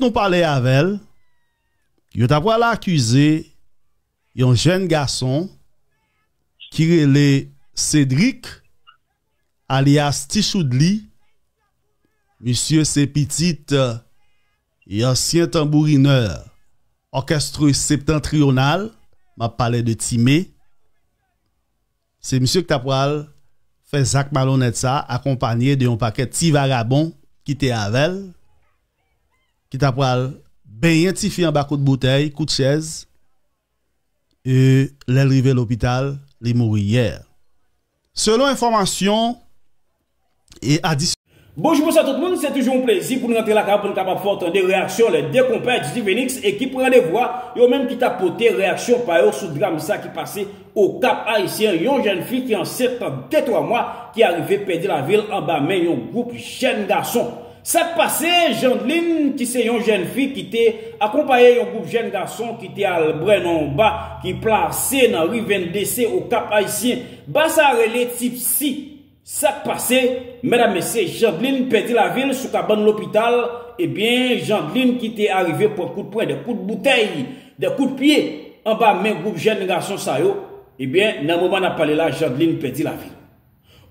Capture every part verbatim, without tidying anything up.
nou pale avè l, yo ta pral akize yon jèn gason ki rele Cédric, alyas Ti Choudli. Misye se pitit, e, ansyen tanbourinè òkès septantriyonal, m ap pale de Time. Se misye ki ta pral fè zak malonèt sa, akonpanye de yon pakèt ti vagabon ki te avè l, ki ta pral benyen tifi anba kout boutèy, kout chèz, e lè l rive lopital, li mouri yè. Selon enfòmasyon e adisyon. Bonjou, bonswa tout moun, se toujou yon plezi pou n rantre lakay pou n kapab fè w tande reyaksyon lè de konpè Didi Phoenix, ekip Randevwa, yo menm ki t ap pote reyaksyon pa yo sou dram sa ki pase Okap Ayisyen, yon jèn fi ki ansent de twa mwa ki arive pèdi lavi l anba men yon gwoup jèn gason. Sa k pase, Jandlin, ki se yon jèn fi ki te akonpaye yon gwoup jèn gason ki te al bwè nan yon ba ki plase nan ri venndese Okap Ayisyen. Ba sa rele Tipsy. Sa k pase, medam, mesye, Jandlin pèdi lavi l sou kabann lopital. Ebyen, Jandlin ki te arive pran kout pwen, de kout boutèy, de kout pye anba men gwoup jèn gason sa yo. Ebyen, nan moman n ap pale la, Jandlin pèdi lavi l.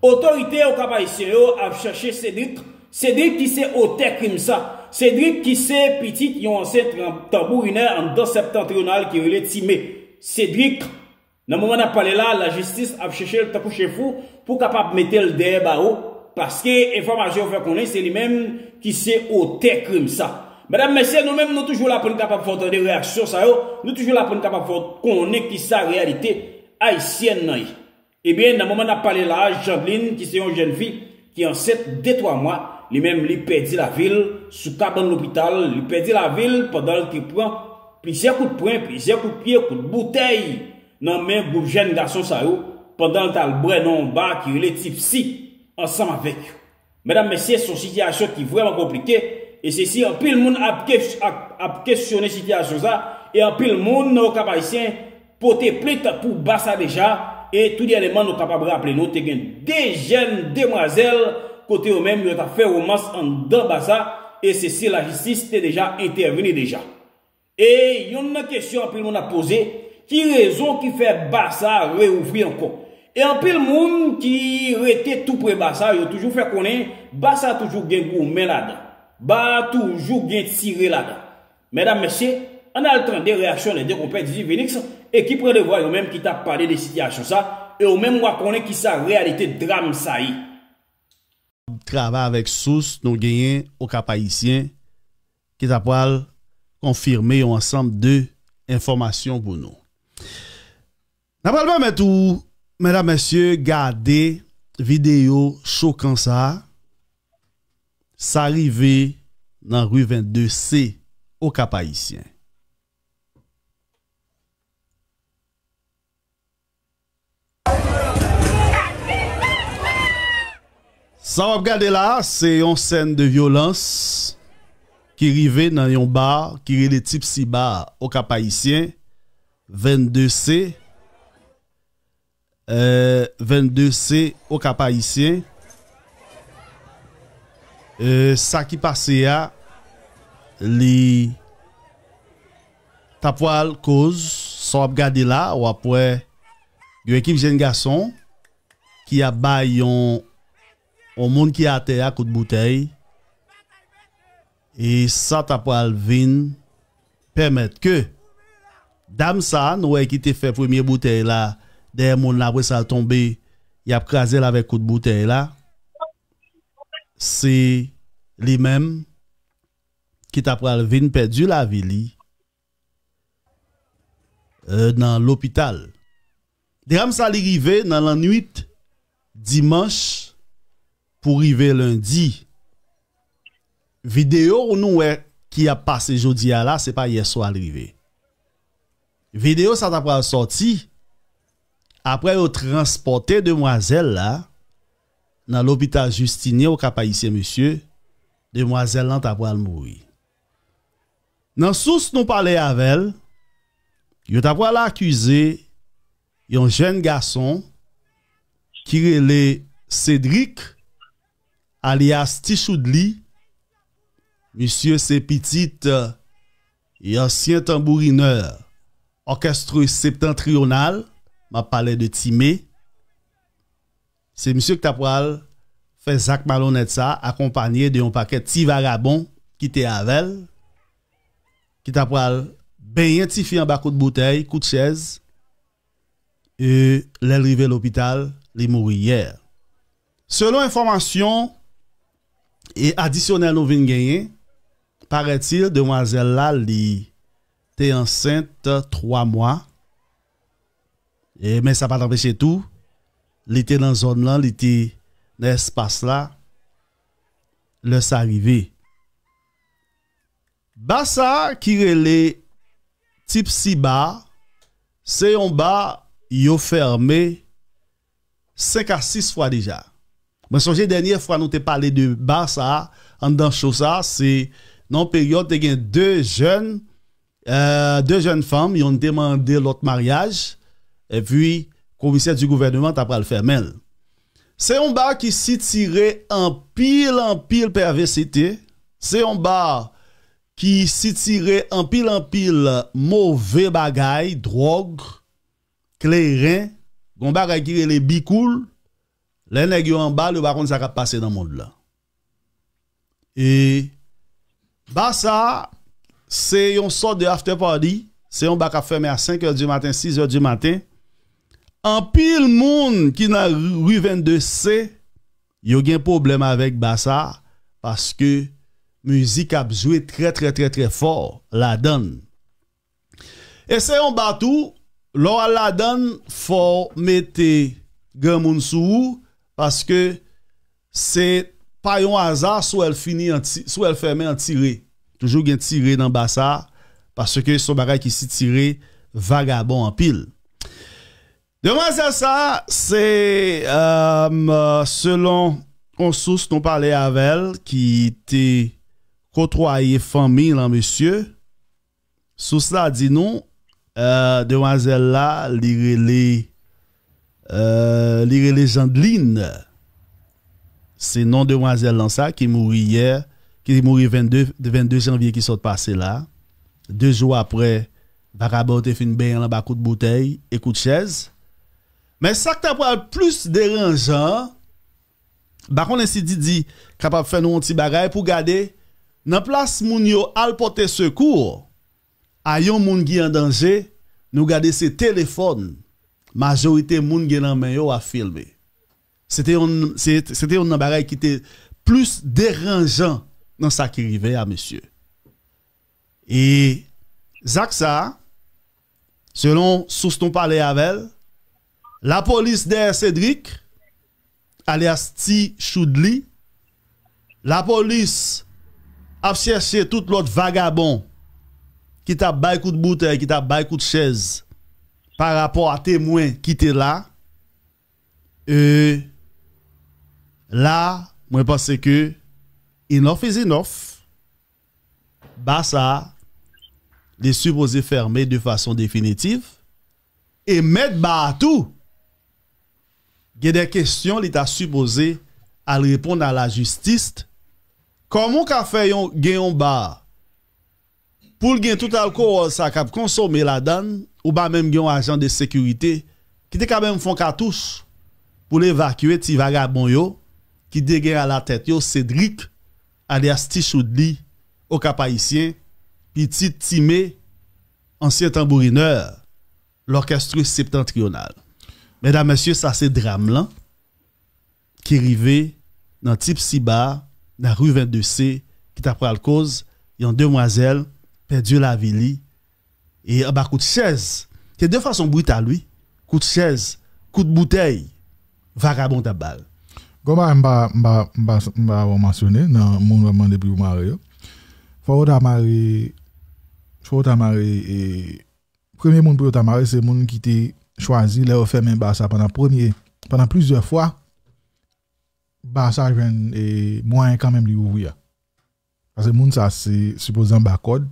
Otorite Okap Ayisyen yo ap chèche Cédric. Cédric ki se otè krim sa. Cédric ki se pitit yon ansyen tran-, tanbourinè anndan septantriyonal ki rele Time. Cédric, nan moman n ap pale la, lajistis ap chèche l tankou chen fou pou kapab mete l dèyè bawo, paske enfòmasyon yo fè konnen se li menm ki se otè krim sa. Medam, mesye, nou menm nou toujou la pou n kapab fè w tande reyaksyon sa yo, nou toujou la pou n kapab fè w konnen kisa reyalite ayisyèn nan ye. Ebyen, nan moman n ap pale la a, Jandlin, ki se yon jèn fi ki ansent de twa mwa, li menm li pèdi lavi l sou kabann lopital, li pèdi lavi l pandan l te pran plizyè kout pwen, plizyè kout pye, kout boutèy nan men gwoup jèn gason sa yo, pandan l t al bwè nan yon ba ki rele Tipsy ansanm avèk yo. Medam, mesye, se yon sitiyasyon ki vrèman konplike, e se si anpil moun ap kes-, ap, ap kesyone sitiyasyon sa, e anpil moun nan Okap Ayisyen pote plent pou ba sa deja, e tou dènyèman nou kapab raple nou te gen de jèn demwazèl kote yo menm yo t ap fè womans anndan ba sa, e se si lajistis te deja entèvini deja. E yonn nan kesyon anpil moun ap poze, ki rezon ki fè ba sa a reouvri ankò? E anpil moun ki rete tou pre ba sa a, yo toujou fè konnen ba sa a toujou gen goumen ladan. Ba a toujou gen tire ladan. Medam, mesye, ann al tande reyaksyon lè de konpè Didi Phoenix, ekip Randevwa yo menm ki t ap pale de sitiyasyon sa, e yo menm w a konnen kisa reyalite dram sa ye. Travay avèk sous nou genyen Okap Ayisyen ki ta pral konfime yon ansanm de enfòmasyon pou nou. N ap pral pèmèt ou, medam, mesye, gade videyo chokan sa a. Sa rive nan ri vennde se Okap Ayisyen. Sa w ap gade la a, se yon sèn de vyolans ki rive nan yon ba ki rele Tipsy Bar Okap Ayisyen, vennde se, euh, vennde se Okap Ayisyen. Euh, sa ki pase a, li ta pral koz, sa w ap gade la, w ap wè yon ekip jèn gason ki ap bay yon, yon moun ki atè a kout boutèy. E sa ta pral vin pèmèt ke dam sa a, nou wè ki te fè premye boutèy la dèyè moun la, apre sa l tonbe, y ap kraze l avèk kout boutèy la. Se li menm ki ta pral vin pèdi lavi li, euh, nan lopital. Dram sa li rive nan lannwit dimanch pou rive lendi. Videyo nou wè ki ap pase jodi a la, se pa yè swa l rive. Videyo sa ta pral sòti apre yo transpòte demwazèl la nan lopital Justinien Okap Ayisyen, mesye, demwazèl lan ta pral mouri. Nan sous nou pale avè l, yo ta pral akize yon jèn gason ki rele Cédric, alyas Ti Choudli, Misye se pitit, e, ansyen tanbourinè òkèstre septantriyonal, m ap pale de Time. Se misye ki ta pral fè zak malonèt sa, akonpanye de yon pakèt ti vagabon ki te avè l, ki ta pral benyen tifi anba kout boutèy, kout chèz, e lè l rive lopital, li mouri yè. Selon enfòmasyon e adisyonèl nou vin genyen, parètil, demwazèl la, li te ansent twa mwa. E, men sa pa t anpeche tou, li te nan zòn lan, li te nan espas la, lè sa rive. Ba sa ki rele Tipsy Bar, se yon ba yo fèmen senk a sis fwa deja. Mwen sonje dènye fwa nou te pale de ba sa a, anndan show sa a, se nan yon peryòd te gen de jèn, e, de jèn fanm, yonn te mande lòt maryaj, epi komisè di gouvèneman ta pral fèmen l. Se yon ba ki sitire anpil, anpil pèvèsite. Se yon ba ki sitire anpil, anpil move bagay, dwòg, kleren, gon bagay ki rele bikoul. Lè nèg yo anba l, yo pa konn sa k ap pase nan mond lan. E ba sa a, se yon sòt de after party. Se yon ba k ap fèmen a senk è di maten, sis è di maten. Anpil moun ki nan ri vennde C, yo gen pwoblèm avèk ba sa a, paske mizik ap jwe trè, trè, trè, trè fò ladan l. E se yon ba tou, lè w al ladan l, fò w mete granmoun sou ou, paske se pa yon aza si w wè l fini an ti-, si w wè l fèmen an tire. Toujou gen tire nan ba sa a, paske se yon bagay ki sitire vagabon anpil. Demwazèl sa a, se, e, selon yon sous nou pale avè l, ki te kotwaye fanmi lan mesye, sous la di nou, e, demwazèl la, li rele, e, li rele Jandline. Se non demwazèl lan sa ki mouri yè, ki mouri vennde, vennde janvye ki sot pase la. De jou apre, vagabon yo te fin benyen l anba kout boutèy e kout chèz. Men sa k ta pral plis deranjan an, m pa konnen si Didi kapab fè nou yon ti bagay pou gade, nan plas moun yo al pote sekou a yon moun ki an danje, nou gade se telefòn majorite moun gen nan men yo ap filme. Se te yon, se, se te yon nan bagay ki te plis deranjan nan sa ki rive a, mesye. E zak sa a, selon sous nou pale avè l, lapolis dèyè Cédric, alyas Ti Choudli, lapolis ap chèche tout lòt vagabon ki t ap bay kout boutèy, ki t ap bay kout chèz pa rapò a temwen ki te la. E la, mwen panse ke enough is enough. Ba sa a, li sipoze fèmen de fason definitif. E mèt ba a tou, gen de kesyon li ta sipoze al reponn a lajistis. Kòman w ka fè yon, gen yon ba pou l gen tout alkowòl sa k ap konsome ladan l, ou pa menm gen yon ajan de sekirite ki te ka menm fè yon katouch pou l evakye ti vagabon yo ki te gen alatèt yo Cédric, alyas Ti Choudli, Okap Ayisyen, pitit Time, ansyen tanbourinè, lòkèstre septantriyonal. Medam, mesye, sa se dram lan ki rive nan Tipsy Bar, nan ri vennde C, ki ta pral koz yon demwazèl pèdi lavi li, e anba kout chèz. Se de fason brital, wi. Kout chèz, kout boutèy, vagabon t ap ba l. Gon bagay m pa, m pa, m pa, m pa wè w mansyone nan moun w ap mande pou yo mare yo. Fò yo ta mare, fò yo ta mare, e, premye moun pou yo ta mare, se moun ki te chwazi, lè yo fèmen ba sa pandan premye, pandan plizyè fwa, ba sa jwenn, e, mwayen kanmenm li ouvri a. Paske moun sa se sipoze anba kòd,